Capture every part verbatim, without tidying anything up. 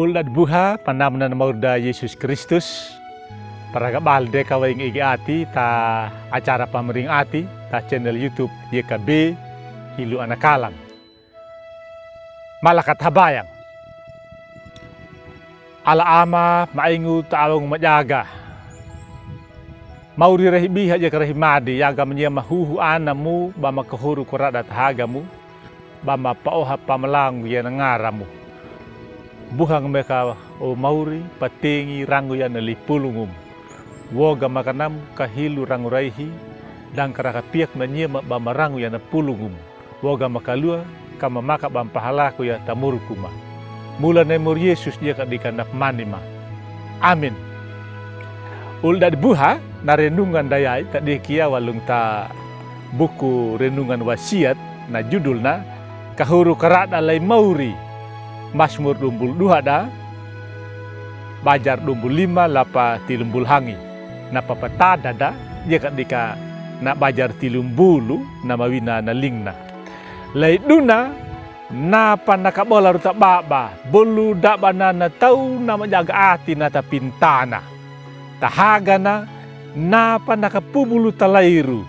Ulda' di buha, panamnan mauri da Yesus Kristus. Paraga bal de ka waing igi ati ta acara pamaring ati ta channel YouTube Y K B Hilu Anakalan. Mala kata habayang. Ala Ama, ma'aingu ta awangu majaga. Mauri rahi biha jaka rahi madi, yaga manyia mahuhu anamu ba makahoru kara'da ta hagamu, ba mapa'oha pamalangu yana ngaramu. Buhang meka o mauri, patingi rangu yana lipulungumu. Woga makanamu ka hilu rangu raihi, dangka raka piak manyia ma ba marangu yana pulungumu. Woga makaluwa ka mamaka ba mpahalaku ya ta murku ma. Mula na i mori Yesus jaka dika na pamani ma. Amin. Ulda' di buha, na renungan da yai ta dikiya walung ta buku renungan Wasiat, na judulna Kahoru Kara'da lai Mauri. Masmur dumbul duha da, bajar dumbul lima lapa tilumbul hangi. Na papatada da, jaka dika na bajar tilumbulu na mawina na lingna. Lai duna, napa na kabola ru ta baba, bolu dabana na tau na majaga ati na ta pintana. Ta hagana, napa na kapubulu ta lairu,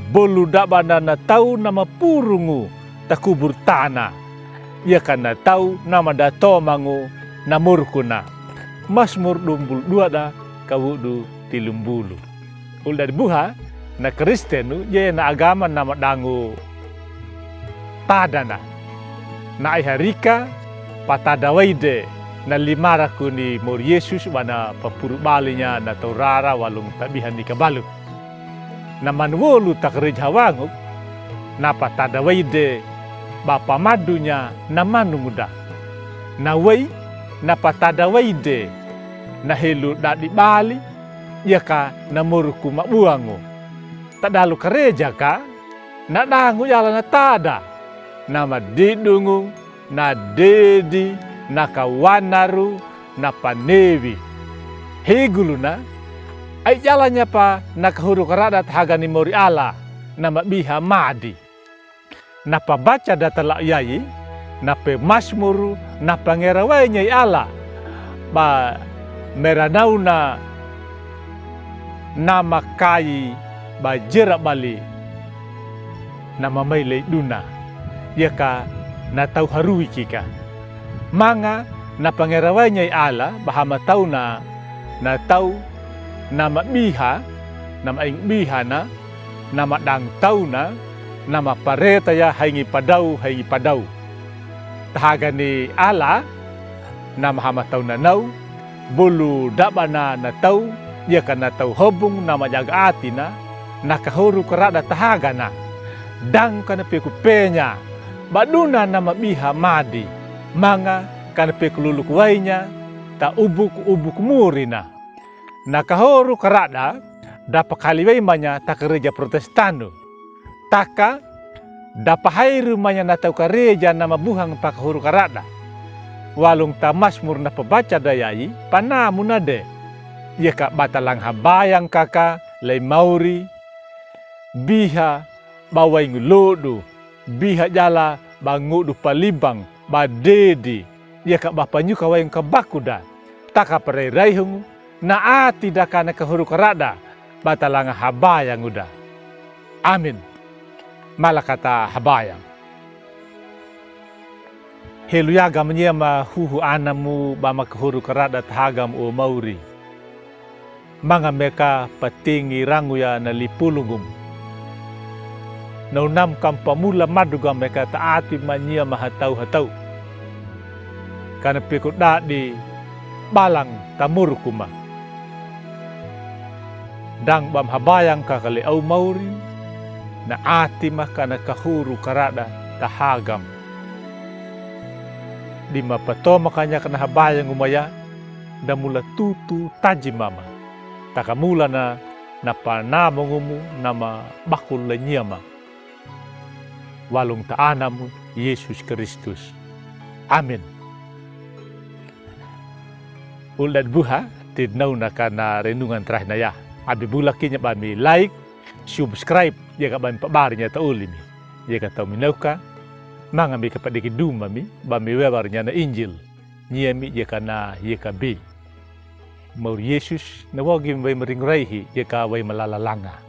bolu dabana na tau na mapurungu ta kubur tana. Jaka na tau na madatomangu na murkuna. Masmur dumbul duha da ka wudu tilumbulu. Ulda' di buha, na Kristen nu, jaya na agama na madangu tadana. Na ai harika, patada waide, na limaraku ni mori Yesus ba na papuru balinya na tau rara walung ta biha ni kabalu. Na manuwolu ta kareja hawangu, na patada waide, ba pamadunya na manungu da. Na wai, na patada waide, na helu dadi bali, jaka na murku mabuangu. Ta dalu kareja ka, na dangu jala na tada, na madidungu, na dedi, na kawanaru, na panewi. Higuluna, ai jalanya pa na kahoru kara'da ta haga ni mori Ala, na mabiha madi. Na pabaca da ta la'i yai, na pemasmur, na pangerawainya i Ala, ba meranauna na makai ba jera bali, na mamai lai duna, jaka na tau haruwi kika. Manga na pangerawainya i Ala, ba hamatauna, na tau, na mabiha, na maing bihana, na madang tauna, na mapareta ya haingi padau, haingi padau. Ta haga ni Ala, na mahamatauna nau, bolu dabana na tau, jaka na tau hobung na majaga atina, na kahoru kara'da ta hagana. Dang kana peku penya, ba duna na mabiha madi, manga kana peku luluku wainya, ta ubuk, ubuk murina. Na kahoru kara'da, da pakali wai manya ta kareja Protestan nu. Taka, da pahairu manya na tau kareja na mabuhang pa kahoru kara'da. Walung ta masmur na pabaca da yai, panamuna de. Jaka ba ta lang habayang kaka, lai mauri, biha, ba waingu lodu, biha jala ba ngodu palibang, ba dedi, jaka ba panyuka waingu kabaku da. Taka parai raihungu, na ati da kana kahoru kara'da, ba ta lang habayangu da. Amin. Mala kata habayang. Helu yaga manyia mahuhu anamu ba makahoru kara'da ta hagamu o mauri. Manga meka patingi rangu ya na lipulungumu. Na unam kam pamula maduga meka ta ati manyia mahatau-hatau. Kana peku dadi balang ta murku ma. Dang bam habayang kaka le au mauri, na ati ma kana kahoru kara'da ta hagam. Dima patomaka nya kana habayangu maya, da mula tutu taji mama. Taka mula na, na panamongumu na mabakul la nyama. Walung ta anamu, Yesus Kristus. Amin. Ulda' di buha, tidnauna kana renungan tarahi na ya. Abi bula kinya ba mi like, subscribe, jaka ba mi pabari nya ta oli mi. Jaka tau mi nauka, manga mi ka padiki duma mi, ba mi webar nya na Injil. Nyié mi yeka na yeka bi. Mauri yesus na wagi wai ma ringrai hi yeka wai ma lala langa.